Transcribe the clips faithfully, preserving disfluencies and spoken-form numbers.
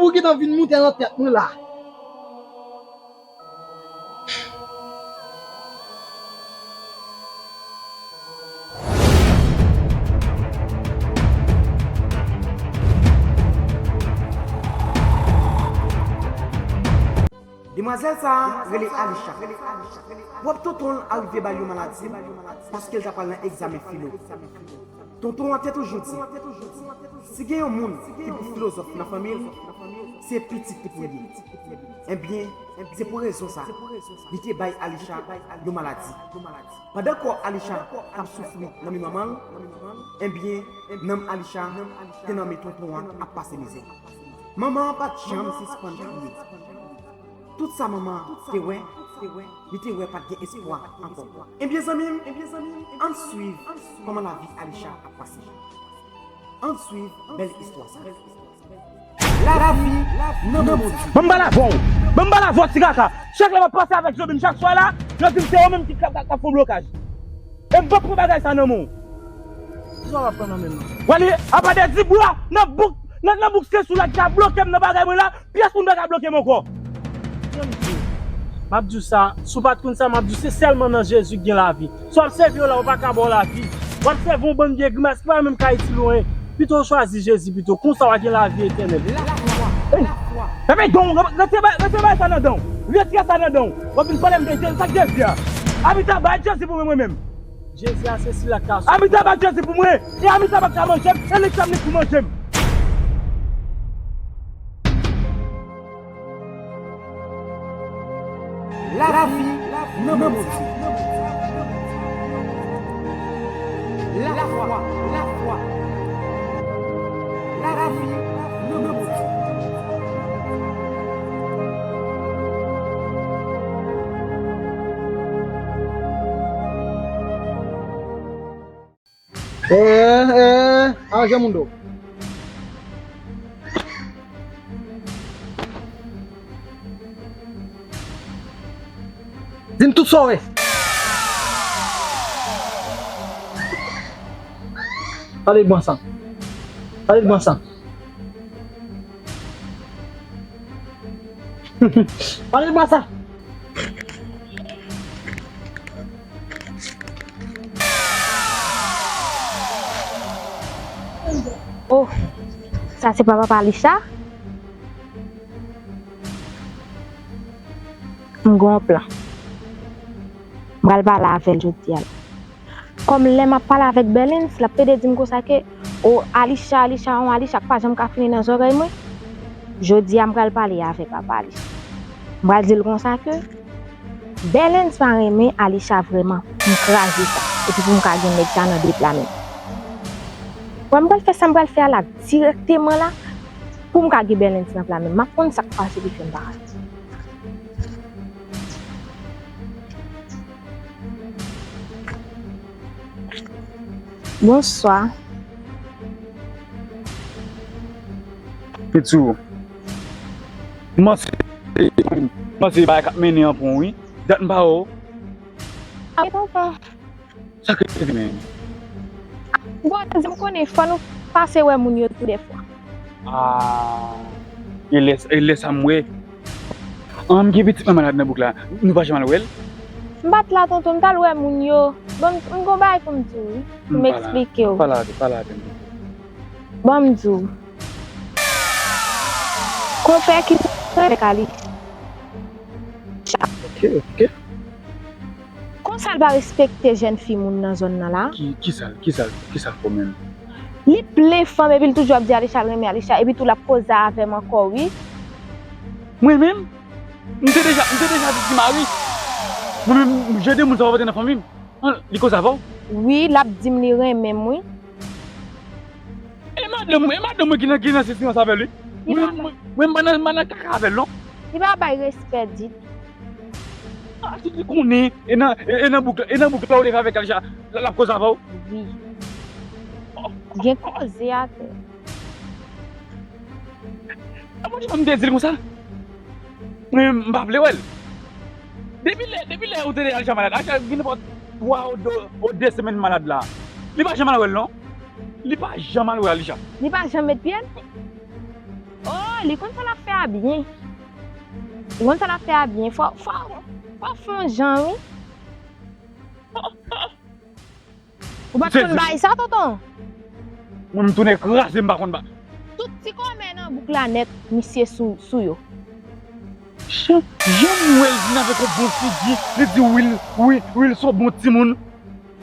Ou gentan vin moute nan tèt mwen la. Demwazèl sa a rele Alisha. Pwòp tonton l arive ba l yon maladi paske l ta pral nan egzamen filo. Tonton an te toujou di, si gen yon moun ki pi filozòf nan fanmi l, se pitit li pou l ye. Ebyen, se pou rezon sa, li te bay Alisha yon maladi. Pandan kò Alisha t ap soufri nan men manman l, ebyen, nanm Alisha te nan men tonton an ap pase mizè. Manman an pa t janm sispann kriye. Tout sa manman an te wè, li te wè pa t gen espwa ankò. Ebyen, zanmi m, ann swiv kòman lavi Alisha ap pase. Ann swiv bèl istwa sa. Lavi nan men Bondye. Ban m pale avè w. Ban m pale avè w, ti kaka. Chak lè m ap pase avèk Jovin chak swa la, yo di m se ou menm ki k ap, k ap fè w blokaj. E m p ap pran bagay sa nan men w. Kisa w ap pran nan men m nan? Wale, apa de di bwa, nan bouk, nan, nan bouk se sou la ki ka bloke m nan bagay mwen la, pyès moun pa ka bloke m ankò. Tande m di w. M ap di w sa, si w pa t konn sa, m ap di w se sèlman nan Jezi k gen lavi. Sa w ap sèvi yo la, yo pa ka ba w lavi. W ap sèvi yon bann vye grimas ki pa menm ka itil ou anyen. Pito w chwazi Jezi pito, konsa w a gen lavi etènèl. Ey! Fèmen don w, rete bay, rete bay sa nan dan w. Retire sa nan dan w. W ap vin pale m de Jezi, sa k Jezi a? Anmita bay Jezi pou mwen, mwen menm. Jezi a se sila k ka sove. Anmita bay Jezi pou mwen. E anmita pa ka manje m, e li k fè m li pou manje m. Lavi nan men Bondye. Lafwa, lafwa. Lavi nan men Bondye. Eh, eh, aranje moun do. Di m tout sa w wè. Pale l bò sa. Pale l bò sa. Pale l bò sa. Oh, sa se pa papa Alisha? M gen yon plan. M pral pale avè l jodi a la. Kòm lè m ap pale avèk Bèlens, l ap plede di m konsa ke, o, Alisha, Alisha, yon Alisha k pa janm ka fini nan zòrèy mwen. Jodi a, m pral pale avè papa Alisha. M pral di l konsa ke Bèlens pa renmen Alisha vrèman. M kraze sa. Epi pou m ka gen nèg sa nan de pla menm. Wè, m pral fè sa m pral fè a la dirèkteman la. Pou m ka gen Bèlens nan pla menm. M ap konn sa k pase ki fè m pa rache. Bonswa. Pitit, kòmanse, kòmanse bagay k ap mennen an pran w, wi. Dat m pa wè w. A, tonton. Sa k rive menm? Bon, di m konnen, fò nou pase wè moun yo tou dèfwa. Ah, e lè, e lè sa m wè. An, m gen pitit mwen malad nan bouk la. Nou pa janm al wè l? M pa t la, tonton, m t al wè moun yo. Bon, m, m gon bagay pou m di w, wi. Pou m eksplike w. Pale avè, pale avè m. Bon, m di w. Konpè ki rele Kali. Ok, ok. Konsa l pa respekte jèn fi moun nan zòn nan la? Ki, kisa, kisa, kisa l fè w menm? Li plen fanm epi l toujou ap di Alisha l renmen Alisha, epi tou l ap koze avè m ankò, wi. Mwen menm? M te deja, m te deja viktim a wi. Mwen menm, jan de moun sa pa pote nan fanmi m. An, li koze avè w? Wi, l ap di m li renmen m, wi. E madanm, e madanm mwen ki nan, ki nan sisiyans avè l, wi. Li pa, mwen, mwen, mwen pa nan, pa nan kaka avè l, non. Li pa bay respè ditou. Ah, si li konnen, e nan, e, e nan bouk, e nan bouk la ou te fè avèk Alisha, l, l ap koze avè w. Wi. Oh. Gen koze atè. A, bon, m te di l konsa. Mwen, m pa vle wè l. Depi lè, depi lè ou te di Alisha malad, Alisha gen nenpòt twa ou de, ou de semèn malad la. Li pa janm al wè l, non. Li pa janm al wè Alisha. Li pa janm met pye l? Oh, li konn sa l ap fè a byen. Li konn sa l ap fè a byen. Fò, fò, fò fè yon jan, wi. Ou pa t konn bay sa, tonton? Mwen, m tounen kraze, m pa konn bay. Tout ti kòmè nan bouk la nèt, misye sou, sou yo. Jan, jan m wè l vin avèk yon bon figi, li di wi, wi, wi, l se yon bon timoun.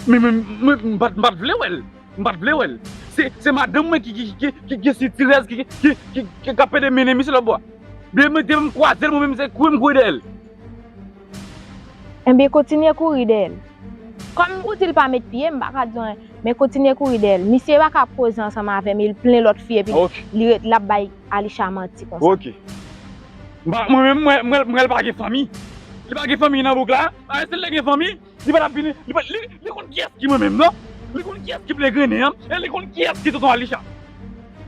Men, men, men, m pa t, m pa t vle wè l. M pa t vle wè l. Se, se madanm mwen ki, ki, ki, ki, ki gen sitirèz, ki, ki, ki, ki, ki ap pede mennen misye lòtbò a. Depi m, depi m kwaze l, mwen menm se kouri m kouri dèyè l. Enben, kontinye kouri dèyè l. Kòm ou di l pa met pye, m pa ka di w anyen, men kontinye kouri dèyè l. Misye pa ka poze ansanm avè m, e l plen lòt fi, epi li ret, l ap bay Alisha manti konsa. Ok. M pa, mwen menm, mwen, mwen, mwen, l pa gen fanmi. Li pa gen fanmi nan bouk la. A, si l te gen fanmi, li pa t ap vini, li pa, li, li konn kiyès ki mwen menm, non? Li konn kiyès ki plen grennen an, e li konn kiyès ki tonton Alisha.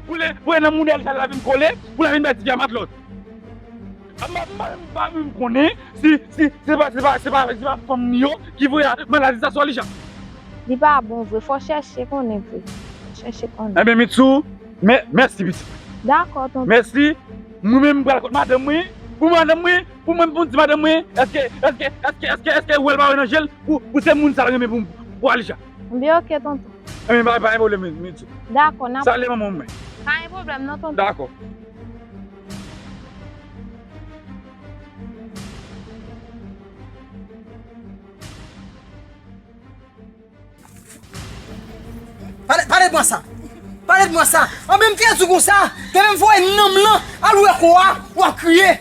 Pou lè, pou lè nan mouda Alisha, l ap vin kole, pou l ap vin bay ti pye a matlòt. A, m pa, m pa, m pa menm konnen si, si, se pa, se pa, se pa, se pa fanm li yo ki voye maladi sa sou Alisha. Li pa bon vre, fò chèche konnen vre. Fò chèche konnen. Enben, Mitsou, mè-, mèsi, pitit. Dakò, tonton. Mèsi. Mwen menm, m pral kot madanm mwen. Pou madanm mwen, pou mwen, pou m di madanm mwen, èske, èske, èske, èske, èske ou wè l pa wè nan je l, pou, pou se moun sa l renmen pou, pou Alisha. Enben, ok, tonton. Enben, pa, pa gen pwoblèm, Mitsou. Dakò, n ap... Salye manman w mwen. Pa gen pwoblèm, non, tonton. Dakò. Pale, pale de mwen sa. Pale de mwen sa. An menm te di w konsa, te menm voye nanm lan al wè kò a, w ap kriye.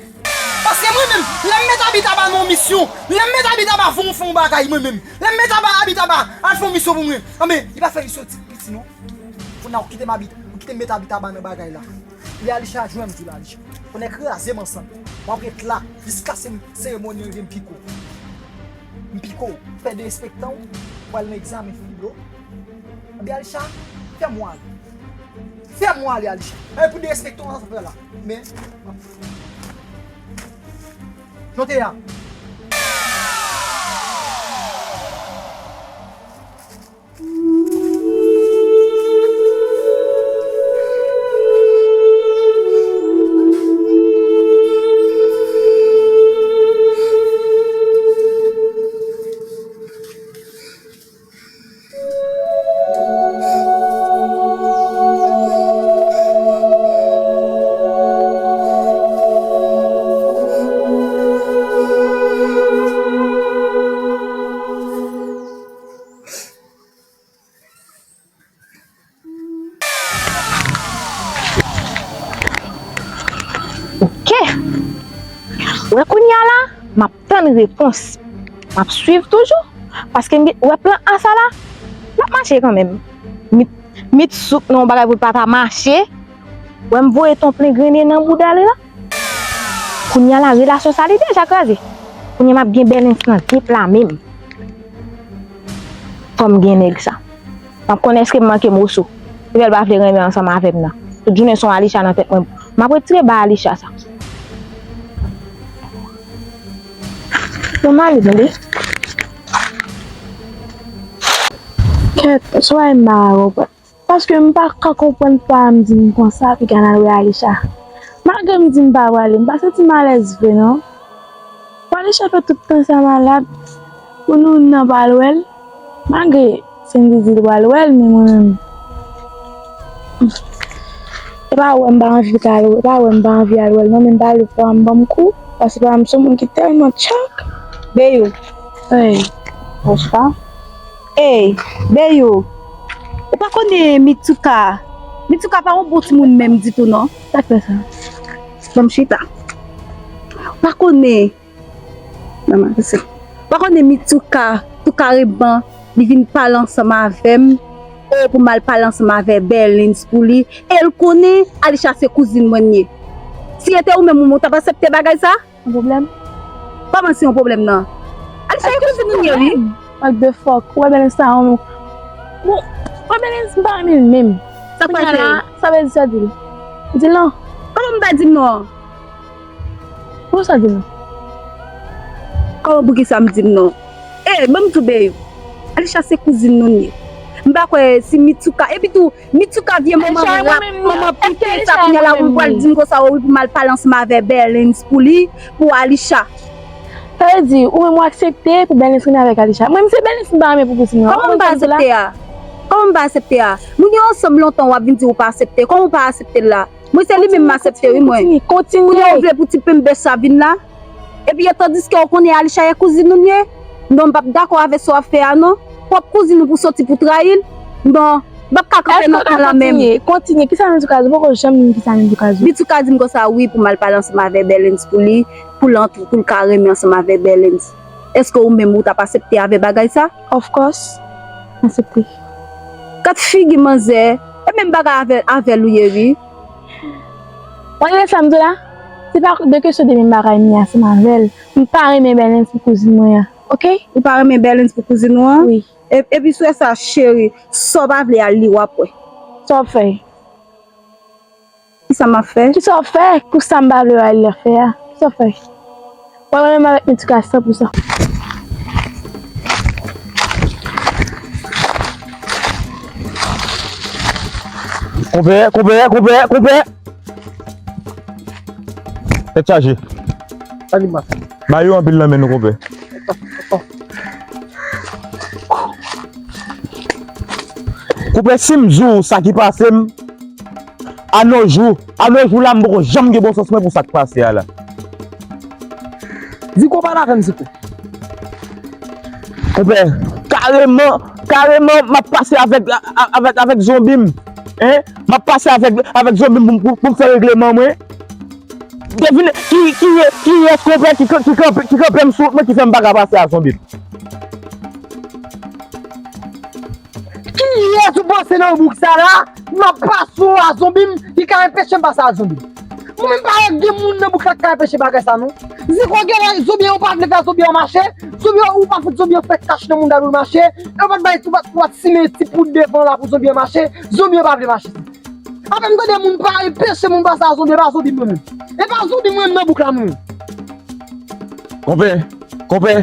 Paske mwen menm, lè m met Abitaba nan yon misyon, lè m met Abitaba fè yon, fè yon bagay mwen menm, lè m met Aba-, Abitaba al fè yon misyon pou mwen, an men, li pa fè misyon ti piti non. Kounye a ou kite m Abit-, ou kite m met Abitaba nan bagay la. Lè Alisha jwenn m, di l Alisha. Konnen kraze m ansanm. W ap ret la jiskaske seremoni an rive m piko. M piko, fè derespektan w, w al nan egzamen filo. Anben Alisha, fè m ale. Fè m ale Alisha. E pou derespektan w sa fè la. Men, jan w te ye a. Ok. Wè kounye a la, m ap tann repons. M ap swiv toujou. Paske m gen, wè plan A sa la, l ap mache kanmenm. Mit, mit souk nan yon bagay pou l pa ta mache. Wè m voye ton plen grennen nan bouda li la. Kounye a la, relasyon sa li deja kraze. Kounye a m ap gen bèlens nan de pla menm. Fò m gen nèg sa. M ap konnen èske m manke moso. Epi l pa vle renmen ansanm avè m nan. Tout jounen se yon Alisha nan tèt mwen. M ap retire ba Alisha sa. Bon, m ale tande. Kèt, swa m pa konprann. Paske m pa ka konprann pa m di m konsa, piga n al wè Alisha. Malgre m di m pa prale, m pa santi m alèz vre non. Pou Alisha fè tout tan sa malad, pou nou nan pral wè l, malgre Cindy di l pral wè l, men mwen menm, e pa wè m pa anvi al wè, e pa wè m pa anvi al wè l non, men m pale pa m ban m kou, paske pa m se yon moun ki tèlman tchòk. Beyou. Ey. Bonchwa. Ey, Beyou, ou pa konnen Mitsuka? Mitsuka pa yon bon timoun menm ditou non. Sa k fè sa? Ban m chita. Ou pa konnen, manman, se, ou pa konnen Mitsuka tou kareman li vin pale ansanm avè m, e pou m al pale ansanm avè Berlins pou li, e l konnen Alisha se kouzin mwen l ye. Si e te ou menm, ou t ap aksepte bagay sa? Yon pwoblèm? Kòman se yon pwoblèm nan? Alisha e kouzin nou ye wi. What the fuck? Ou wè bèl sa yon... Bon, ou wè bèl sa m pa renmen l menm. Sa k pase? Kounye a la, sa vle di sa di l. Di l non. Kòman m pa di l non? Pou sa di l non? Kòman pou ki sa m di l non? E, ban m di w Beyou. Alisha se kouzin nou n ye. M pa kwè si Mitsuka. Epi tou, Mitsuka vye manman rap, manman pite sa, kounye a la ou pral di m konsa, wi, pou m al pale ansanm avè Bèlens pou li, pou Alisha. Sa vle di, ou menm ou aksepte pou Bèlens renmen avèk Alisha. Mwen, m se Bèlens m pa renmen pou kouzin mwen. Kòman m pa aksepte a? Kòman m pa aksepte a? Nou gen ansanm lontan, w ap vin di ou pa aksepte. Kòman ou pa aksepte l la? Mwen se li menm m aksepte wi mwen. Kounye a ou vle pou ti penbèch sa vin la? Epi e tandiske ou konnen Alisha e kouzin nou ye? Non, m p ap dakò avèk sa w ap fè a non. Pwòp kouzin ou pou soti pou trayi l? Non, m p ap ka kanpe nan tan la menm. Kontinye, kontinye. Kisa Mitsuka di? Ou poko janm di m kisa Mitsuka di. Mitsuka di m konsa wi pou m al pale ansanm avè Bèlens pou li, pou l antre, pou l ka renmen ansanm avè Bèlens. Èske ou menm ou t ap aksepte avè bagay sa? Of course, m aksepte. Gad figi manzè, e menm bagay avè, avè l ou ye wi. Ou wè sa m di w la? Se pa de kesyon de menm bagay m ye ansanm avè l. M pa renmen Bèlens pou kouzin mwen an, oke? Ou pa renmen Bèlens pou kouzin ou an? Wi. E, epi sou sa, cheri, sa w pa vle a li w ap wè. Sa w ap fè? Kisa m ap fè? Kisa w ap fè? Pou sa m pa vle w al fè a. Kisa w ap fè? Wè mwen menm avèk Mitsuka san pou san. Konpè, konpè, konpè, konpè. Tèt chaje. Sa ki pase? Ba yo anpil nan men nou, konpè. Konpè, si m di w sa ki pase m, a nos jours, a nos jours la, m poko janm gen bon sans mwen pou sa k pase a la. Ziko, pale avè m, Ziko. Konpè, kareman, kareman, m ap pase avèk, a-, avèk, avèk zonbi m. Hein? M ap pase avèk, avèk zonbi m pou, pou, pou m fè regleman mwen. Devine, ki, ki, kiyès konpè ki, ki kanpe, ki kanpe m sou wout mwen ki fè m pa ka pase a zonbi m? Kiyès ou panse nan bouk sa la? M ap pase w a zonbi m, ki ka anpeche m pase a zonbi m. Mwen menm pa wè gen moun nan bouk la ki ka anpeche bagay sa non. Ziko, gen lè zonbi an ou pa vle fè zonbi an mache, zonbi an ou pa fout zonbi an fè kach nan mouda l pou l mache, e ou pa t bay, ou pa t, ou pa t simen ti poud devan la pou zonbi an mache, zonbi an pa vle mache. Apre m tande moun pa anpeche moun pase a zonbi, e pa zonbi mwen menm. E pa zonbi mwen menm nan bouk la mwen menm. Konpè, konpè,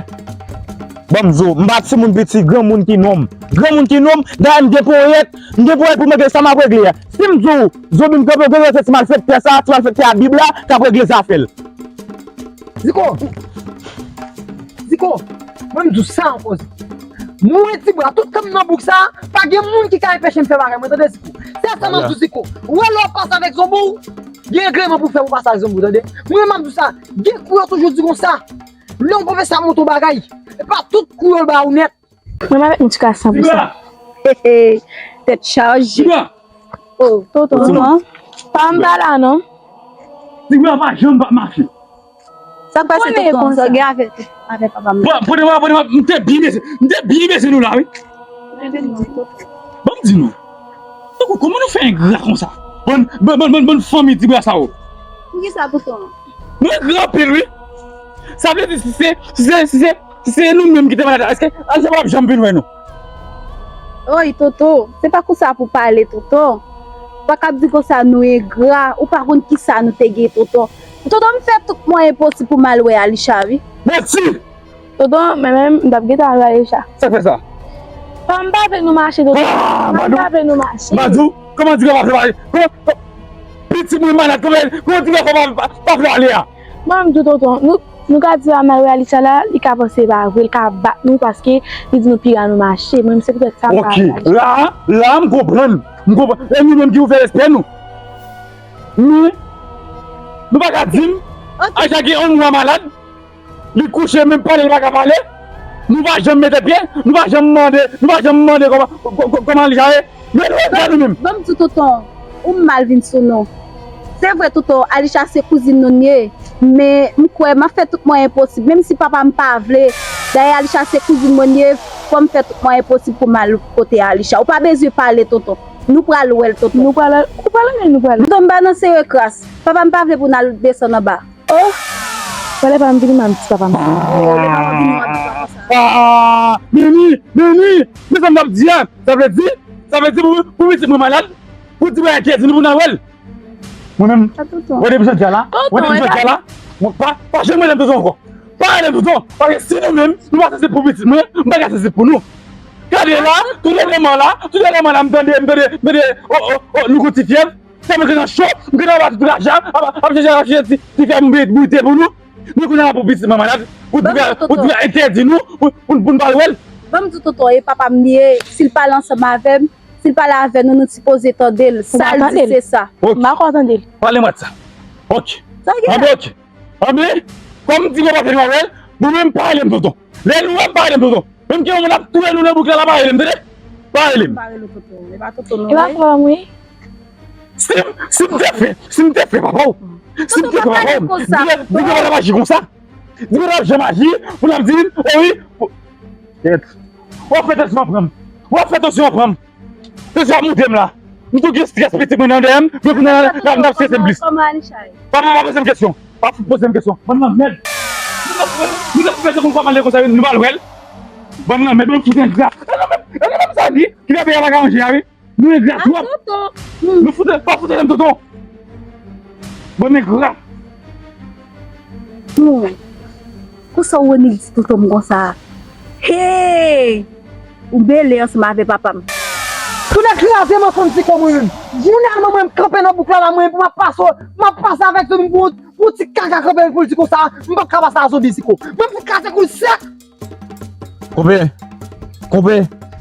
ban m di w, m pa timoun piti, granmoun ki nonm. Granmoun ki nonm, dayè m gen ponyèt, m gen ponyèt pou m regle sa m ap regle a. Si m di w, zonbi m kanpe, gen rezon se ti malfektè sa, ti malfektè a Bib la, k ap regle zafè l. Ziko! Ziko! Mwen m di w sa ankò, Ziko. Mwen ti bwa, tout tan m nan bouk sa, pa gen moun ki ka anpeche m fè bagay mwen, tande Ziko. Se sa m ap di w, Ziko. Ou wè lè w ap pase avèk zonbi w, gen regleman pou w fè pou w pase avèk zonbi w, tande. Mwen m ap di w sa, gen kou yo toujou di konsa. Lè yon pwofesè ap montre w bagay, e pa tout kou yo l ba ou nèt. Mwen m avèk Mitsuka san pou san. Tèt chaje. Oh, tonton, pa m pa la non. Tigre pa janm pa mache. Sa k pase tonton? Sa gen avè, avè papa m? Bon, bon, bon, bon, m te byen bese, m te byen bese nou la, wi. Ban m di nou. Tankou, kòman nou fè engra konsa? Bann, bann, bann, bann, bann fanmi ti brasa yo. Poukisa tonton? Nou engra anpil, wi. Sa vle di, si se, si se, si se, si se nou menm ki te malad la, èske Alisa p ap janm vin wè nou? Oy, tonton, se pa konsa pou pale, tonton. Ou pa kab di konsa nou engra, ou pa konn kisa nou te gen, tonton. Tonton, m fè tout mwayen posib pou m al wè Alisha, wi. Manti! Tonton, mwen menm, m t ap gentan al wè Alisha. Sa k fè sa? Pa m pa vle nou mache, tonton. Ah, pa m pa vle nou mache. Madou, kòman di kòman fè mache? Kòman, kòman, pitit mwen malad, kòman, kòman di kòman pa, pa vle ale a? Mwen, m di w, tonton, nou, nou ka di a m al wè Alisha la, li ka panse e pa vre, li ka bat nou paske li di nou piga nou mache. Mwen, se poutèt sa m pa vle ale. Ok, la, la, m konprann. M konprann. E nou menm ki ouvè lespri nou. Nou, nou pa ka di m, Alisha gen yon mwa malad, li kouche, menm pale, li pa ka pale. Nou pa janm mete pye, nou pa janm mande, nou pa janm mande kòman, kò-, kò-, kòman Alisha ye. Men nou engra nou menm. Ban m di w, tonton, ou mal vin sou nou. Se vre, tonton, Alisha se kouzin nou n ye, men m kwè m ap fè tout mwayen posib, menm si papa m pa vle. Dayè, Alisha se kouzin mwen n ye, fò m fè tout mwayen posib pou m al kote Alisha. Ou pa bezwen pale, tonton. Nou pral wè l, tonton. Nou pral, ou pral wè l, nou pral wè l. Tonton, m pa nan sere kras. Papa m pa vle pou n al desann anba. Oh! Wè lè pa m vini, m ap di papa m. Oh, lè papa m vini, m ap di papa m sa. Ah! Meni! Meni! Men sa m t ap di a! Sa vle di, sa vle di pou, pou pitit mwen malad, pou di bagay ki di nou pou n al wè l. Mwen menm, wè depi jodi a la, wè depi jodi a la, mwen pa, pa janm rele m tonton ankò. Pa rele m tonton, paske si nou menm, nou pa sansib pou pitit mwen, m pa ka sansib pou nou. Gade la, tout dènyèman la, tout dènyèman la, m tande, m tande, m tande, oh, oh, oh, nou gon ti fyèv. Sa mwen gen nan cho, m gen nan ba tout raja, ap, ap chèche, ap chèche ti, ti fyèv m bwite pou nou. Nou kounye a pou pitit mwen malad, pou, pou, pou, pou entèdi nou, pou, pou, pou n pa al wè l. Ban m di tonton, e papa m li ye, si l pale ansanm avè m, si l pale avè nou, nou sipoze tande l. Sa l di, se sa. Ok. M pa kwè w tande l. Pale mwen sa. Ok. Sa gen? Anben, ok. Anben, kòm m di mwen pa fè mal wè l, nou menm pa rele m tonton. Lè nou wè m pa rele m tonton. Menm ke yon moun ap touye nou nan bouk la, la pa rele m, tande? Pa rele m. Pa rele w tonton. E pa tonton non. E pa frè m, wi. Si m, si m te fè, si m te fè papa w, si m te fè papa w, di ke, di ke w pa t ap aji konsa. Di ke w pa t ap janm aji, pou n ap di m, o wi. Kèt. W ap fè tansyon an pran m. W ap fè tansyon an pran m. Tansyon ap monte m la. M tou gen strès pitit mwen nan dèyè m, men kounye a la, la, n ap strese m plis. Papa, pa poze m kesyon. Pa fout poze m kesyon. Bann lanmèd. Nou t ap fè tankou kòmandan konsa, nou pa l wè l. Bann lanmèd, bann fout engra. E lanmèd, e lanmèd sa li, ki fè peyi a pa ka ranje a, wi. Nou engra twòp. Nou fout, pa fout tande m tonton. Bann engra. Bon. Konsa w annik di tonton m konsa. Hey! Ou mele ansanm avè papa m. Tou nèg kraze m ansanm Ziko mwen menm. Jounèlman mwen m kanpe nan bouk la la mwen pou m ap pase, m ap pase avèk zonbi pou, pou ti kaka kanpe pou l di konsa, m p ap ka pase a zonbi Ziko. Mwen pou kraze kou l sèk. Konpè, konpè,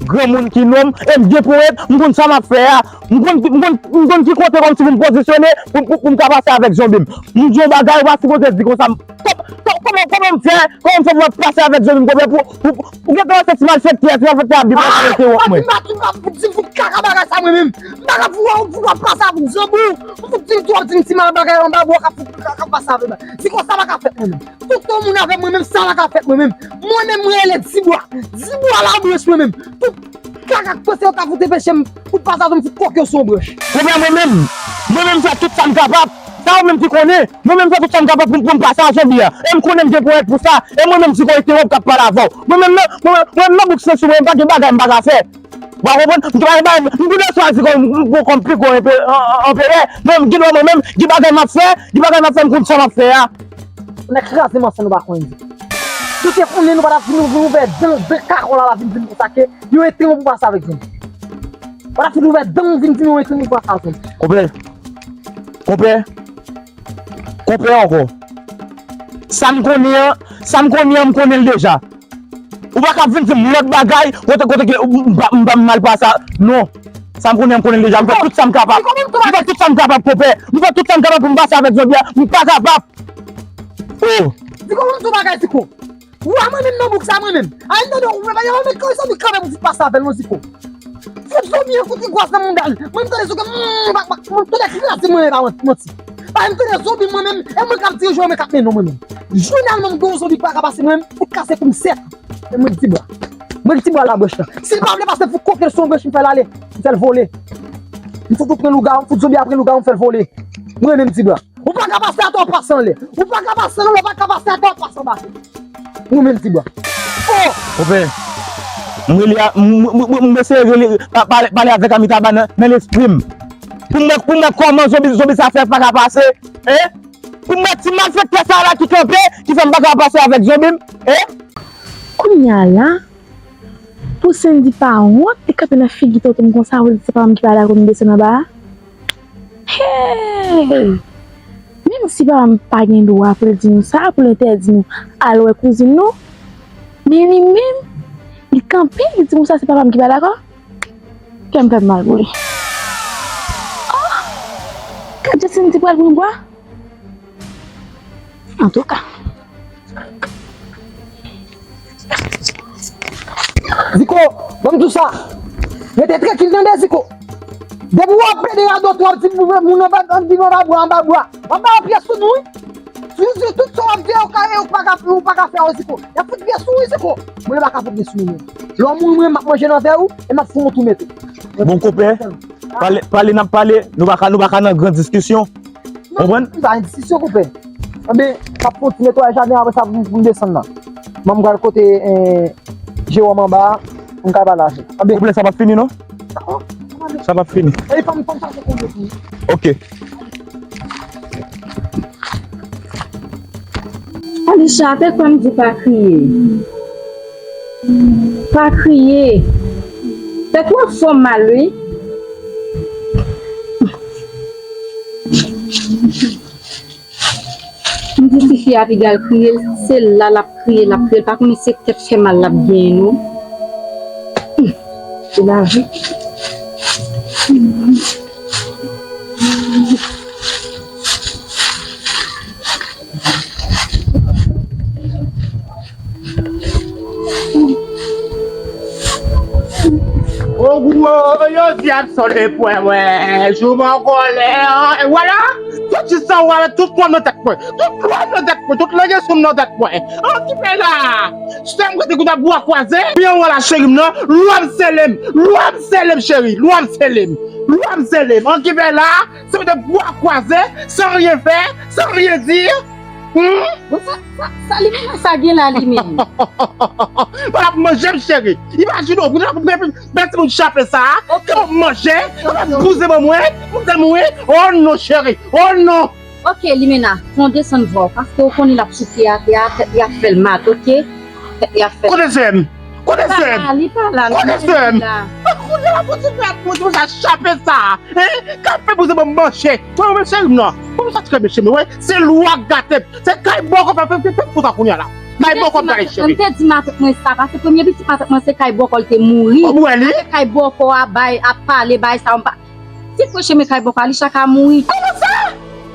granmoun ki nonm, e m gen ponyèt, m konn sa m ap fè a. M konn, m konn, m konn ki kote kòmsi pou m pozisyone, pou, pou, pou m ka pase avèk zonbi m. M di yon bagay, ou pa sipoze di konsa. Kò-, kò-, kòman, kòman m fè, kòman m fè pou m ap pase avèk zonbi m, konpè, pou, pou, pou, ou gentan wè se ti malfektè, ti malfektè ap vin nan enteròp mwen. Pa di m, pa di m, pa di m fout kaka bagay sa mwen menm. M pa ka pou w, pou w ap pase avèk zonbi w. Ou fout di m twò, di m ti mal bagay anba bò, ka fout, ka, ka pase avèk mwen. Di konsa pa ka fèt mwen menm. Tout moun avè mwen menm, sa pa ka fèt mwen menm. Mwen menm, mwen rele Dibwa. Dibwa Labranch mwen menm. Tout kaka k panse yo ka fout anpeche m fout pase a zonbi, fout kòk yo sou yon branch. Konpè, mwen menm, mwen menm fè tout sa m kapab. Sa ou menm ki konnen. Mwen menm fè tout sa m kapab pou m, pou m pase a zonbi a. E m konnen m gen ponyèt pou sa. E mwen menm, Dibwa, enteròp k ap pale avè w. Mwen menm nan, mwen, mwen menm nan bouk Sansou, mwen pa gen bagay m pa ka fè. Ou pa konprann? M travay ba, m tou de swazi kòm, m, m, kòm pi gwo enpe-, an, an, anperè. Men, gen dwa mwen menm, gen bagay m ap fè, gen bagay m ap fè, m konn sa m ap fè a. Nèg kraze m ansanm nou pa konn di. Tout se konnen nou pa t ap vin ouvè dan, dan kakòl la, la vin di m konsa ke yo enteròp pou pase avèk zòn. Pa t ap vin ouvè dan, vin di m yo enteròp pou pase avèk zòn. Konpè. Konpè. Konpè ankò. Sa m konnen an, sa m konnen an, m konnen l deja. Ou pa ka vin di m lòt bagay, kote, kote ke m pa, m pa mal pase a. Non. Sa m konnen, m konnen l deja. M fè tout sa m kapab. M fè tout sa m kapab, konpè. M fè tout sa m kapab pou m pase avèk zonbi a. M pa kapab. Oh. Diko, ban m di w bagay, Diko. Ou a mwen menm nan bouk sa, mwen menm. A, m tande w, ou pa yon mèt kòm zanmi kanpe pou ti pase avè l, non, Diko. Fout zonbi an fout gwaz nan mouda l. Mwen m tande sou ke, mm, bak, bak, mwen tande kraze mwen menm pa manti. Pa m tande zonbi mwen menm, e mwen k ap dirije yo, mwen k ap mennen w mwen menm. Jounèlman m gen yon zonbi k pa ka pase mwen menm, fout kase kou m sèk. E mwen k Dibwa. Mwen k Dibwa Labranch lan. Si l pa vle pase, fout koke l sou yon branch, m fè l ale. M fè l vole. M fout ou pran lougawou, m fout zonbi a pran lougawou, m fè l vole. Mwen menm Dibwa. Ou pa ka pase atè w pase anlè. Ou pa ka pase anlè, ou pa ka pase atè w pase anba tè. Ou menm Dibwa. Oh! Konpè, m rele a, m, m, m, m eseye rele, pa, pale, pale avèk Amitaba nan, nan lespri m. Pou m wè, pou m wè kòman zonbi, zonbi sa fè pa ka pase, en? Pou m wè ti malfektè sa la ki kanpe, ki fè m pa ka pase avèk zonbi m, en? Kounye a la, pou Sendy pa wont, li kanpe nan figi tonton m konsa, pou l di se pa m ki pa dakò m desann anba a. Hey! Menm si papa m pa gen dwa pou l di nou sa, pou l entèdi nou al wè kouzin nou, men li menm, li kanpe, li di konsa se papa m ki pa dakò. Kè m fè m mal pou li. Oh! Gad jan Sendy pral pran bwa. Antouka. Ziko, ban m di w sa. Rete trankil tande, Ziko. Depi w ap plede radòt, w ap di moun, moun anba, anba bwa, anba bwa. W ap ba yo pye sou nou, wi. Sou, sou tout sa w ap di, ou ka, ou pa ka, ou pa ka fè, wi, Ziko. Y ap fout pye sou, wi, Ziko. Mwen pa ka fout pye sou nou, mwen. Lè w mouri, mwen, m ap manje nan vè ou, e m ap fè yon tou mete. Bon, konpè, pale, pale, n ap pale, nou pa ka, nou pa ka nan gran diskisyon. Konprann? M pa nan diskisyon, konpè. Anben, m ap fè yon ti netwayaj jaden, apre sa, pou, pou m desann la. Mwen, m pral kote, eh, Jewòm anba a, m ka pale avè l. Anben. Pwoblèm sa p ap fini, non? Sa p ap fini. E fò m, fò m pase kote pou. Ok. Alisha, te kwè m di w pa kriye. Pa kriye. Tèt ou ap fè w mal, wi. M di tifi a piga l kriye, se la l ap kriye, l ap kriye, l pa konnen se tèt fè mal l ap genyen, non. Hum, se lavi. Ogwo, yo di ap sole pwen mwen, jou mwen kòlè, e vwala, tout jis sa w wè, tout lwa nan tèt mwen, tout lwa nan tèt mwen, tout lanje sou m nan tèt mwen. An ki fè la? Sè m rete kounye a bwa kwaze, byen wè la cheri m nan, lwa m sele m, lwa m sele m cheri, lwa m sele m, lwa m sele m. An ki fè la? Se de bwa kwaze, sans rien faire, sans rien dire. Hmm? Bon, sa, sa, sa Limena sa gen la, li menm? Wala pou manje m cheri. Imajine w, pou nan bèl timoun chape sa, ok, ke w manje, ok, ok, bouze ban mwen, pou m te mouri. Oh non, cheri, oh non. Ok, Limena, fè w desann vwa w, paske w konnen l ap soufri atè a, tèt li ap fè l mal, ok? Tèt li ap fè l mal. Kote sè m? Kote sè m? Li pa la, li pa la, non, kote sè m? Kounye a la, pou ti fè ap mwen sa chape sa, hein? K ap fè bouze ban m manje. Mwen, mwen, cheri m nan. Mwen sa ti kanpe cheri m, wè. Se lwa k gate m. Se kay bòkò fè, fè, fè, fè konsa kounye a la. Kay bòkò m gade cheri. M te di matant mwen sa, paske premye pitit matant mwen se kay bòkò l te mouri. Ou wè li? Apre kay bòkò a bay, ap pale, bay sa, m pa. Ti fwe chemen kay bòkò a, li chak a mouri. Kòman sa?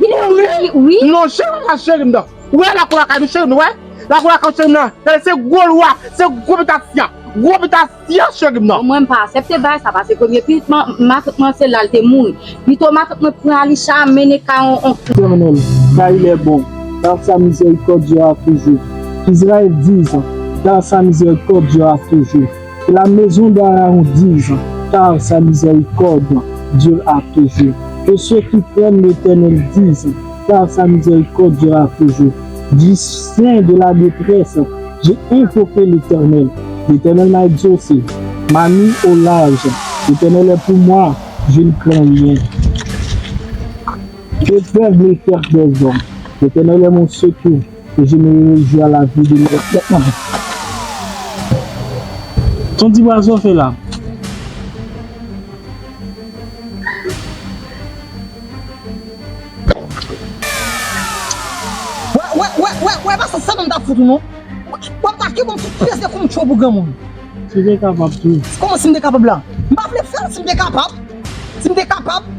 Li mouri? Wi. Non, cheri, la cheri m nan. Ou wè lakou lakay nou, cheri m, nou wè? Lakou lakay nou, cheri m nan. Gade, se gwo lwa, se gwo bitasyon. Gwo bitasyon, cheri m nan. Mwen, m pa aksepte bagay sa, paske premye pitit matant mwen se la l te mouri. Pito matant mwen pran Alisha, mennen kay on, on. Éternel, car il est bon, car sa miséricorde durera toujours. Qu'Israël dise, car sa miséricorde durera toujours. Que la maison d'Aaron dise, car sa miséricorde durera toujours. Que ceux qui craignent l'Éternel disent, car sa miséricorde durera toujours. Du sein de la détresse, j'ai invoqué l'Éternel. L'Éternel m'a exaucé, m'a mis au large. L'Éternel est pour moi, je ne crains rien. Que peuvent les cœurs des hommes? L'Éternel est mon secours. Que je me réjouis à la vie de mes. Ton ti bwa sa w fè la. Wè, wè, wè, wè, wè, pa sa, sa menm ta fout ou non. W ap ta ki bon ti pyès de kontcho pou granmoun. Si te kapab tou. Kòman si m te kapab la? M pa vle fè l si m te kapab. Si m te kapab.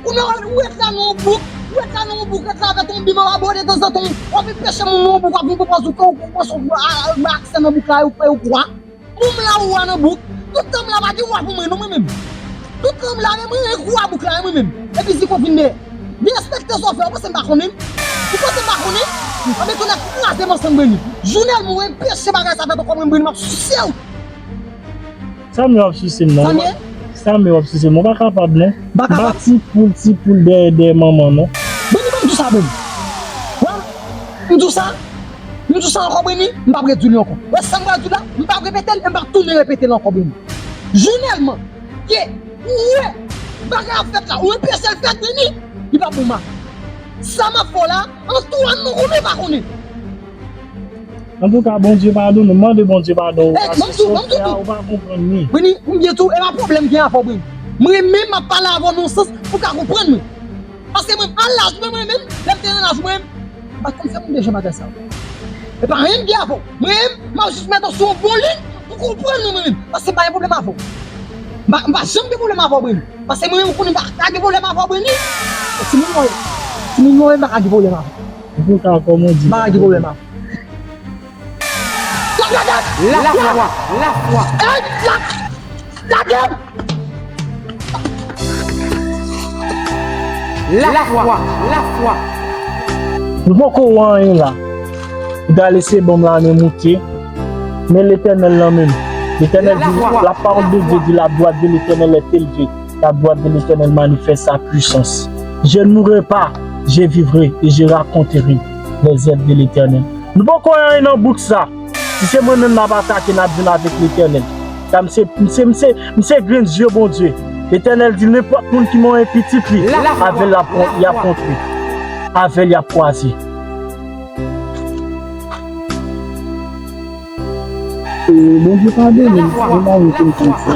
Ou nan, ou ret la nan yon bouk, ou ret la nan yon bouk, ret la avèk yon bib anba bò, detanzantan, w ap vin peche moun nan yon bouk, w ap vin pran pòz ou, ke ou, ou panse ou, a, a, a, aksè nan bouk la, ou kwè ou kwa. Ou m la, ou wa nan bouk. Tout tan m la, pa gen wa pou mwen, non, mwen menm. Tout tan m la, men mwen, mwen kwa bouk la, mwen menm. Epi zi konfime. Derespekte sa w fè, ou panse m pa konnen? Ou panse m pa konnen? Anben, tonnè kraze m ansanm, Breni. Jounèl mwen, enpeche bagay sa fèt ankò, mwen, Breni, m ap sise w. Sa m ye w ap sise m nan. Sa m ye? Sa m ye w ap sise m. Mwen pa kapab non. M pa kapab? M pa ti poul, ti poul dèyè, dèyè manman non. Breni, ban m di w sa, Breni. Wè, m di w sa. M di w sa ankò, Breni, m p ap redi w li ankò. Wè sa m pral di w la, m p ap repete l e m p ap tounen repete l ankò, Breni. Jounèlman ke ou wè bagay ap fèt la, ou enpeche l fèt, Breni, li p ap bon, m a. Sa m ap fè w la, Antwàn non, ou menm pa konnen. Antouka, Bondye padone w, mande Bondye padon, paske sa w fè a, ou pa konprann li. Brini, m byen di w, e pa pwoblèm gen avè w, Brini. Mwen menm, m ap pale avè w nan yon sans pou w ka konprann mwen. Paske mwen, a laj mwen, mwen menm, lè m te nan laj mwen, m pa t konn fè moun de jan bagay sa yo. E pa anyen m gen avè w. Mwen menm, m ap jis mete w sou yon bon liy pou w konprann mwen, mwen menm. Paske m pa gen pwoblèm avè w. M pa, m pa janm gen pwoblèm avè w, Brini. Paske mwen menm, ou konnen m pa ka gen pwoblèm avè w, Brini. E timoun mwen, timoun mwen, m pa ka gen pwoblèm avè w. Antouka, kòman di? M pa ka gen pwoblèm avè w. Lafwa, lafwa. Ey, la, lage m! Lafwa, lafwa. Nou poko wè anyen la. Ou ta lese bonm la men moute. Men Letènèl lan menm. Letènèl di, la parole de Dieu dit, la droite de l'Éternel est élevée. La droite de l'Éternel manifeste sa puissance. Je ne mourrai pas, je vivrai et je raconterai les œuvres de l'Éternel. Nou poko wè anyen nan bouk sa. Si se mwen menm n ap atake, n ap jwenn avèk Letènèl. Sa m se, m se, m se, m se grenn zye Bondye. Letènèl di, nenpòt moun ki monyen pitit li, avè l l ap, y ap kontre. Avè l y ap kwaze. E, Bondye padone m, mwen mari konn konn sa.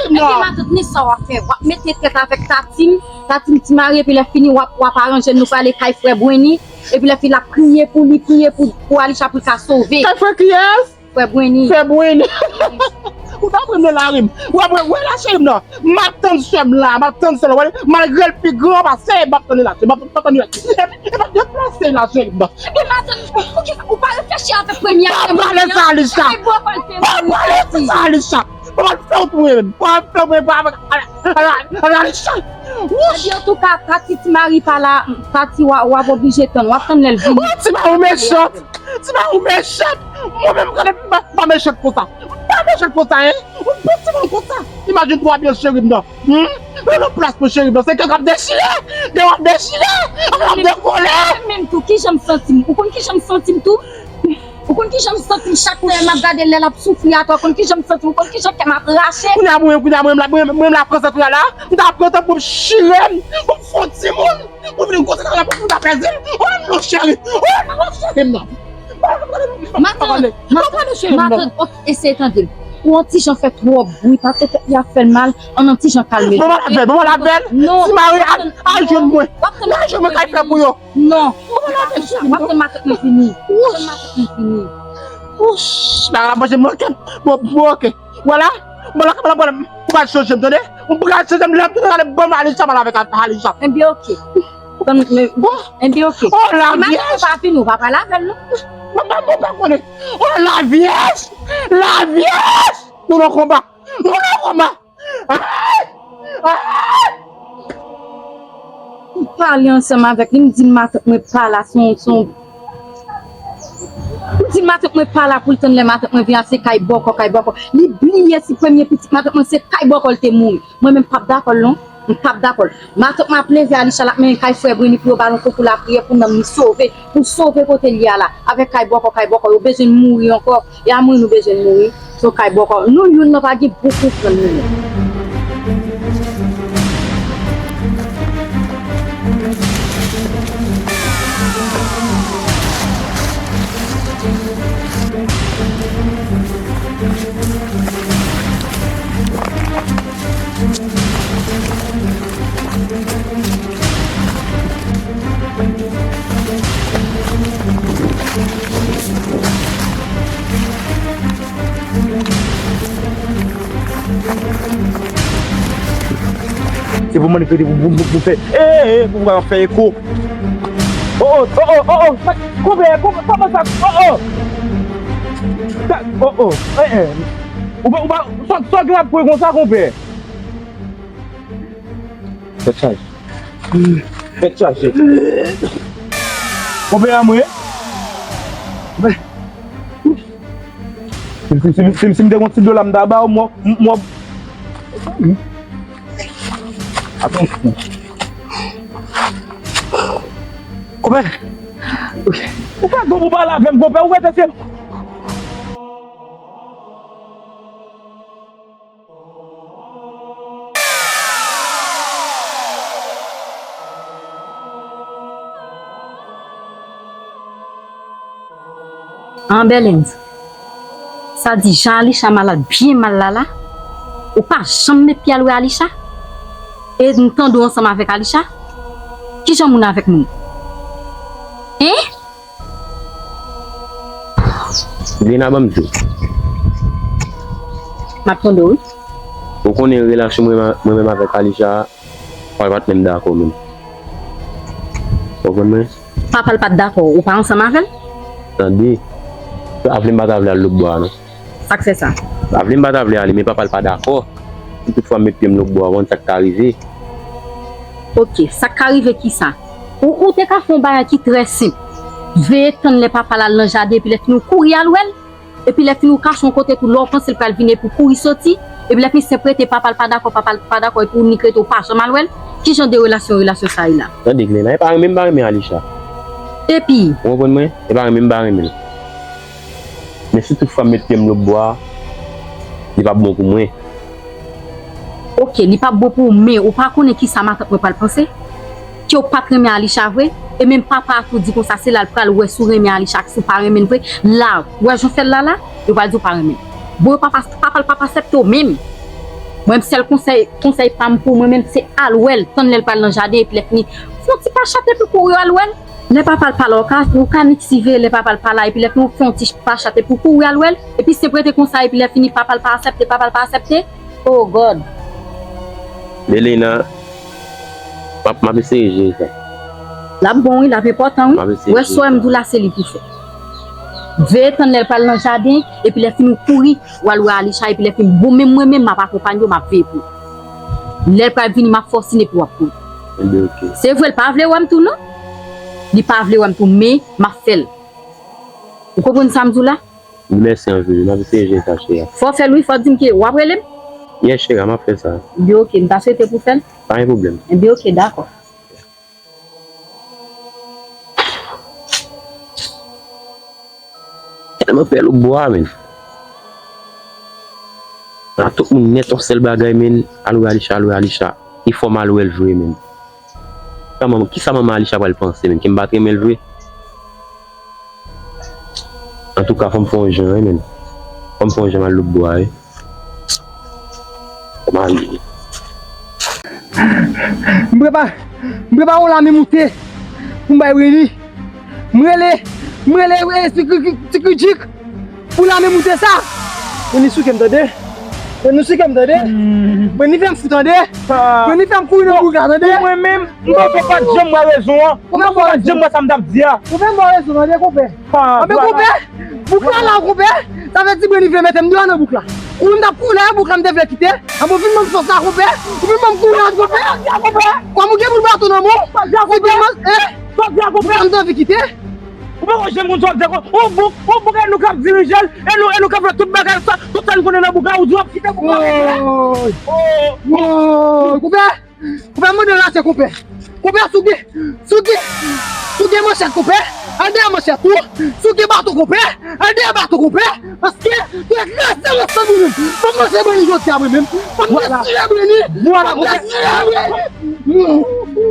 cheri m nan. Ebyen, matant, men sa w ap fè. W ap mete tèt avèk Tatim, Tatim Ti Mari, epi lè fini, w ap, w ap aranje n, nou prale kay frè Brenny, epi lè fini, l ap priye pou li, priye pou, pou Alisha pou l ka sove. Kay frè kiyès? Frè Brenny. Frè Brenny. Ou ta pran m nan lari m. Ou ap wè, wè la cheri m nan. M ap tann sè m la, m ap tann sè m la. Wè, malgre l pi gran pase m, m ap tann li la. M ap, m ap tann li la. Epi, epi deplase la cheri m nan. Epi matant, poukisa ou pa reflechi avèk premye a? Pa pale sa, Alisha. Pa pale sa, Alisha. Pa pale sa, Alisha. Pa pale fè w tou menm. Pa pale fè w tou menm avèk Alisha. Wouch! Epi antouka, Tati, Ti Mari pa la, Tati, w a, w ap oblije tann. W ap tann lè l vini. Ti Mari mechan. Ti Mari mechan. Mwen menm, gade, m pa, m pa mechan konsa. M pa mechan konsa, en. M pa timoun konsa. Imajine twa byen cheri m nan. Hmm? Nan yon plas pou cheri m nan. Se kè k ap dechire. Kè w ap dechire. Kè w ap dekole. Mwen menm tou, kijan m santi m? Ou konn kijan m santi m tou? Ou konn kijan m santi m chak lè m ap gade lè l ap soufri atò? Ou konn kijan m santi m? Ou konn kijan kè m ap rache? Kounye a mwen, kounye a mwen, mwen, mwen, mwen la pran sa kounye a la. M ta pran tan pou m chire m, pou m fè yon timoun. Ou vin konsa la pou ta pèse m. Oh non cheri. Oh non cheri m nan. Matant, matant, matant, ok, eseye tande m. Ou yon ti jan fè twòp bri, paske tèt li ap fè l mal, ann yon ti jan kalme. Bon, mwen lavel, bon, mwen lavel. Non. Ti Mari, al, al jwenn mwen. Al jwenn mwen kay frè pou yo. Non. Bon, mwen lavel, cheri m. W ap tann matant mwen vini. W ap tann matant mwen vini. Wouch, la, la, manje m nan kè. Bon, bon, ok. Vwala. Bon, la, la, vwala. Ou pral chanje m, tande? Ou pral chanje m, lè m tounen gade bon Alisha pale avèk Alisha. Ebyen, ok. Tann, men, bon. Ebyen, ok. Oh, la vyèj. Si matant mwen pa vini, ou pa pale avè l, non. Mwen pa, mwen pa konnen. Oh, la vyèj. La vyèj. Nou nan konba. Nou nan konba. Ay! Ay! M pale ansanm avèk li, m di l matant mwen pa la, se yon, se yon, m di l matant mwen pa la pou l tann lè matant mwen vin a, se kay bòkò, kay bòkò. Li bliye si premye pitit matant mwen se kay bòkò l te mouri. Mwen menm m p ap dakò l non. M p ap dakò l. Matant mwen ap leve Alisha, l ap mennen kay frè Brenny pou yo ba l yon konkou lapriyè pou nanm li sove, pou sove kote l ye a la. Avèk kay bòkò, kay bòkò, yo bezwen mouri ankò. E a mouri nou bezwen mouri. Se yon kay bòkò. Nou youn nan pa gen bon konprann nou menm. Se pou mwen ki pou, pou, pou, pou fè, e, e, pou mwen fè eko. Oh, oh, oh, oh, oh, oh, konpè, konpè, kòman sa, oh, oh. Sa, oh, oh, eh, eh. Ou pa, ou pa, sa, sa w gen ap kwe konsa, konpè? Tèt chaje. Tèt chaje. Konpè a mwen. Si, si, si, si, si m te gon ti dola, m ta ba w, mwen, mwen. Atansyon. Konpè. Ou pa gon pou pale avè m, konpè. Ou wè, se An Bèlens, sa di jan Alisha malad, byen mal la la, ou pa janm met pye al wè Alisha? E m tande w ansanm avèk Alisha? Ki jan moun avèk moun? Hein? Lina, ban m di w. M ap tande w, wi. Ou konnen relasyon mwen, mwen menm avèk Alisha a, papa l pa t menm dakò menm. Ou konprann mwen? Papa l pa t dakò, ou pa ansanm avè l? Tande. Sa vle m pa ta vle al lòtbò a non. Sa k fè sa? Sa vle m pa ta vle ale, men papa l pa dakò. Si toutfwa m met pye m lòtbò a, ou konn sa k ka rive. Ok, sa k ka rive ki sa? Ou, ou te ka fè yon bagay ki trè senp. Veye tann lè papa l al nan jaden, epi lè fini ou kouri al wè l. Epi lè fini ou kache yon kote tou, lè w panse l pral vini epi w kouri soti. Epi lè fini se prete papa l pa dakò, papa l pa dakò, epi ou nik rete ou pa janm al wè l. Ki jan de relasyon, relasyon sa ye la? Tande, Glena, e pa renmen m pa renmen Alisha. Epi? Ou konprann mwen? E pa renmen m pa renmen l. Men si toutfwa m met pye m lòtbò a, li p ap bon pou mwen. Ok, li p ap bon pou ou, men ou pa konnen ki sa matant mwen pral panse? Ke w pa t renmen Alisha vre? E menm papa a tou di konsa, se la l pral wè si w renmen Alisha ak si w pa renmen l vre. La, ou wè jan w fè l la la, yo pral di w pa renmen l. Bon, yo papa, papa l p ap aksepte w menm. Mwen menm, sèl konsèy, konsèy pa m pou mwen menm, se al wè l, tann lè l pral nan jaden, epi lè fini, fè yon ti pachate pou kouri al wè l. Lè papa l pa la, ou ka, ou ka nik siveye lè papa l pa la, epi lè fini ou fè yon ti pachate pou kouri al wè l, epi se prete konsa, epi lè fini papa l pa aksepte, papa l pa aksepte. Oh God. Belina, m ap, m ap eseye jere sa. L ap bon wi, l ap enpòtan wi. M ap eseye jere sa. Wè sa m di w la se li pou fè. Veye tann lè l pral nan jaden, epi lè fini ou kouri, w al wè Alisha, epi lè fini, bon, menm mwen menm, m ap akonpanye w, m ap veye pou ou. Lè l pral vini, m ap fè w siy epi w ap kouri. Enben, ok. Se vre, l pa vle wè m tou non. Li pa vle wè m tou, men m ap fè l. Ou konprann sa m di w la? Wi, mèsi anpil. M ap eseye jere sa, cheri. Fò w fè l wi, fò w di m ke w ap rele m. Yes, cheri, m ap fè sa. Enben, ok, m ta swete pou w fè l. Pa gen pwoblèm. Enben, ok, dakò. Tèlman pè lòtbò a, men. A tout moun nèt yon sèl bagay, men. Al wè Alisha, al wè Alisha. E fò m al wè l vre, men. Kisa manman, kisa manman Alisha pral panse, men? Ke m pa t renmen l vre? Antouka, fò m fè yon jan, wi, men. Fò m fè yon jan, m al lòtbò a, wi. Fò m ale. M prepare, m prepare yon lame moute pou m bay Brenny. M rele, m rele, eh, Ti Kri-, Ti Kridjik pou lame moute sa. Brenny souke m tande. Brenny souke m tande. Brenny fè m fou tande. Brenny fè m kouri nan bouk la tande. Pou mwen menm, m panse w pa t janm wè rezon an. M panse w pa t janm wè sa m t ap di a. Ou fè m wè rezon tande, konpè. Anben, konpè, bouk la la, konpè. Sa vle di Brenny vle mete m deyò nan bouk la. Ou menm t ap kouri nan bouk la, m te vle kite. Anben, ou vin ban m fòs la, konpè. Ou vin ban m kouraj, konpè. Kòm ou gen boul baton nan men w. Ou gen man, eh? Sa w di a, konpè? Ou pa janm anvi kite. Ou pa janm konn sa w ap di a, konpè. Ou bouk, ou bouk, e nou k ap dirije l, e nou, e nou k ap fè tout bagay sa, tout sa n konnen nan bouk la, ou di w ap kite bouk la. Woy. Woy, konpè. Konpè, mande l atè, konpè. Konpè, si w gen, si w gen, si w gen manchèt, konpè, al dèyè manchèt ou. Si w gen baton, konpè, al dèyè baton, konpè. Paske, ou ekraze ansanm ou menm. Fò m manje Brenny jodi a, mwen menm. Fò m dechire Brenny. Fò m dechire Brenny.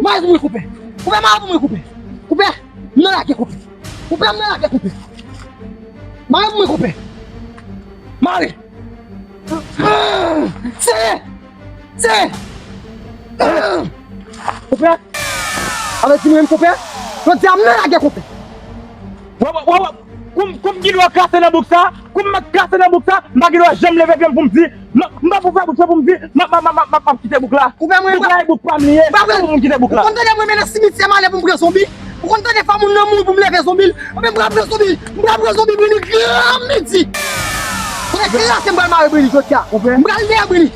Mayi pou mwen, konpè. Konpè, mayi pou mwen, konpè. Konpè, m nan lage, konpè. Konpè, m nan lage, konpè. Mayi pou mwen, konpè. Mayi. Sere! Sere! Konpè! Avèti mwen menm, konpè! Jodi a m nan lagè, konpè! Wè, wè, wè, wè! Kou m, kou m gen dwa krache nan bouk sa, kou m mèt krache nan bouk sa, m pa gen dwa janm leve pye m pou m di, m, m pa pou fè bouk sa pou m di, m ap, m ap, m ap, m ap, m ap kite bouk la. Konpè mwen, bouk la e bouk pa m li ye, m pa pou m kite bouk la. Ou konn tande mwen mennen nan simetyè m ale pou m pran zonbi? Ou konn tande fò moun nan mouri pou m leve zonbi l? Anben, m pral pran zonbi, m pral pran zonbi Brenny gran midi. Kote kraze m pral mare Brenny jodi a. M pral dèyè Brenny.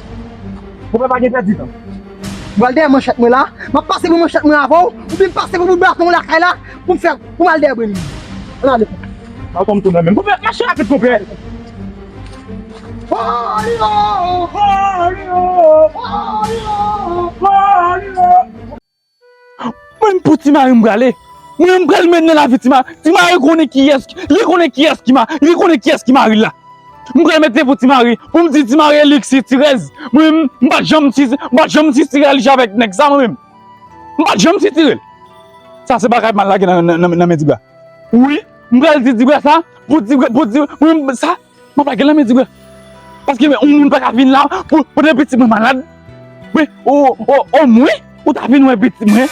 Konpè, pa gen pèdi tan. M pral dèyè manchèt mwen la. M ap pase pou manchèt mwen avè w. Oubyen m pase pou bout baton lakay la. Pou m fè, pou m al dèyè Brenny. Ann ale. Baton m tou nan men m. Konpè, mache rapid, konpè. Olio! Olio! Olio! Olio! Mwen pou Ti Mari m prale. Mwen m pral mennen lavi Ti Mari. Ti Mari konnen kiyès, li konnen kiyès ki ma-, li konnen kiyès ki mari l la. M pral mete pou Ti Mari, pou m di Ti Mari eliksi, ti rèz. Mwen m, m pa janm ti, m pa janm ti tire Alisha avèk nèg sa mwen menm. M pa janm ti tire l. Sa se bagay m al lage nan, nan, nan, nan men Dibra. Wi, m pral di Dibra sa, pou Dibra, pou Dibra, mwen m sa, m ap lage l nan men Dibra. Paske yon moun pa ka vin la pou, pou de pitit mwen malad. Wi, o, o, omwen, ou ta vin wè pitit mwen.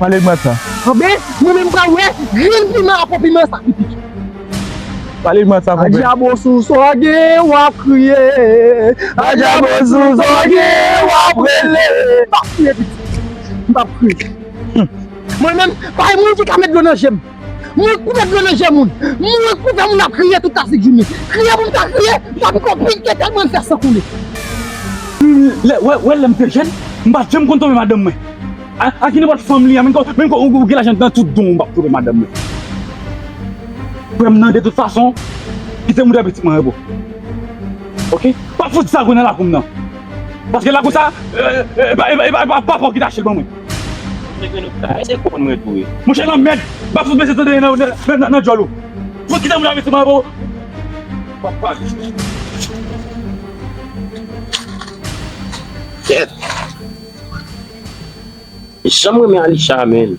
Pale m sa. Anben, mwen menm m pral wè grenn piman a pon piman sa ki pike. Pale m sa, konpè. Adyabo sou sa w gen, w ap kriye. Adyabo sou sa w gen, w ap rele. M p ap kriye, pitit. M p ap kriye. Mwen menm, pa gen moun ki ka met dlo nan je m. Mwen koupe dlo nan je moun. Mwen koupe moun ap kriye tout lasent jounen. Kriye pou m ta kriye, m ta piko pike tèlman l fè san koule. Lè, wè, wè, lè m te jèn, m pa t janm konn twonpe madanm mwen. A, a ki nenpòt fanm li a, menm kò, menm kò, ou, ou gen lajan nan tout don, m p ap twonpe madanm mwen. Frè m nan, de tout fason, kite m wè pitit mwen repo. Oke? Pa fout zago nan lakou m nan. Paske lakou sa, e, e, e pa, e pa, e pa, e pa, papa w ki te achte l ban mwen. Monchè, konprann mwen tou, wi. Monchè, lanmèd, m ap fout mete tande nan, nan, nan, nan djòl ou. Fout kite m wè pitit mwen repo. Papa. Kèt. Jan m renmen Alisha, menn.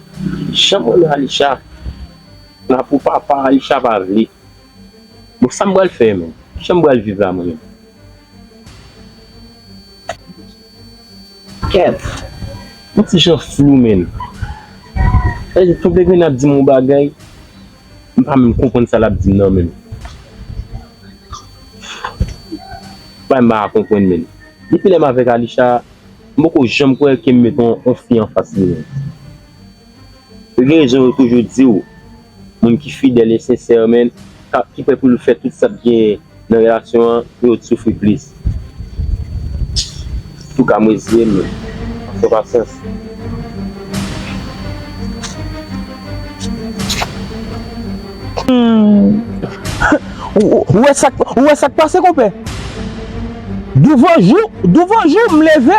Jan m renmen Alisha. Nan pou papa, Alisha pa vle. Bon, sa m pral fè, menn? Jan m pral viv la, mwen menm? Kèt. Yon ti jan flou, menn. Sa vle di, tonton Pepin ap di m yon bagay, m pa menm konprann sa l ap di m nan, menn. Bagay m pa konprann, menn. Depi lè m avèk Alisha, m poko janm kwè ke m met yon, yon fi anfas li menm. Yo gen rezon yo toujou di w, moun ki fidèl e sensè, menn, ka, ki prè pou l fè tout sa k genyen nan relasyon an, pou yo t soufri plis. Antouka, m reziye m, fè pasyans. Hmm. Ou, ou, ou wè sa k, ou wè sa k pase, konpè? Douvan jou, douvan jou, m leve,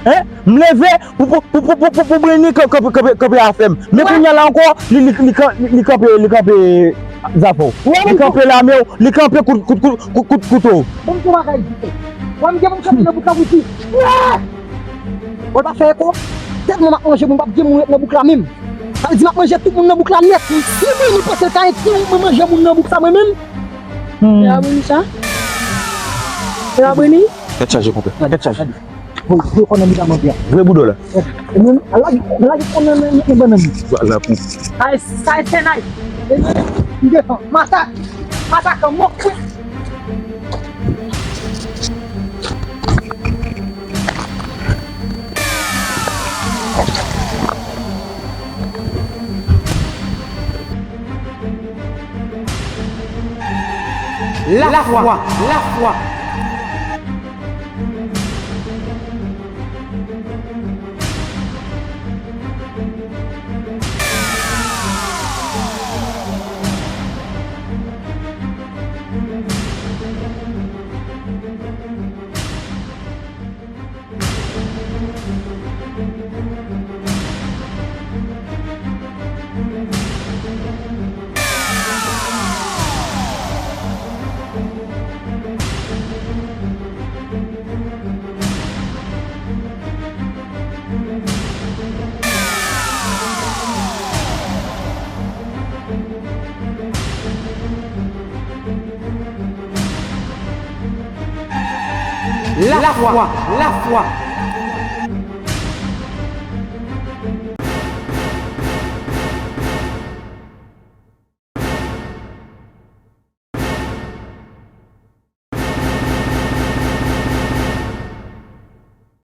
en, m leve pou, pou, pou Brini kan-, kanpe, kanpe, kanpe afè m. Men kounye a la ankò, li, li, li kan-, li, li kanpe, li kanpe zafè w. Li kanpe lame w, li kanpe kout, kout, kout, kout, kout kouto w. Bon, m te bagay di. Wè m gen pou m kanpe nan bouk la pou di. Wè! Wè l pa fè eko? Tèlman m ap manje moun, p ap gen moun ret nan bouk la menm. Sa vle di m ap manje tout moun nan bouk la nèt. Si Brini panse l ka enki mwen manje moun nan bouk sa mwen menm. Hmm. Se pa Brini sa? Se pa Brini? Tèt chaje, konpè. Tèt chaje. Voye, voye kò nan medam an byen. Voye boudò la. E mwen, lage, lage kò nan, nan, nan bannann li. Vwala pou. Sa e, sa e sènay. E mwen, m defann. Masak. Masak an mòk. Lafwa, lafwa. Lafwa, lafwa.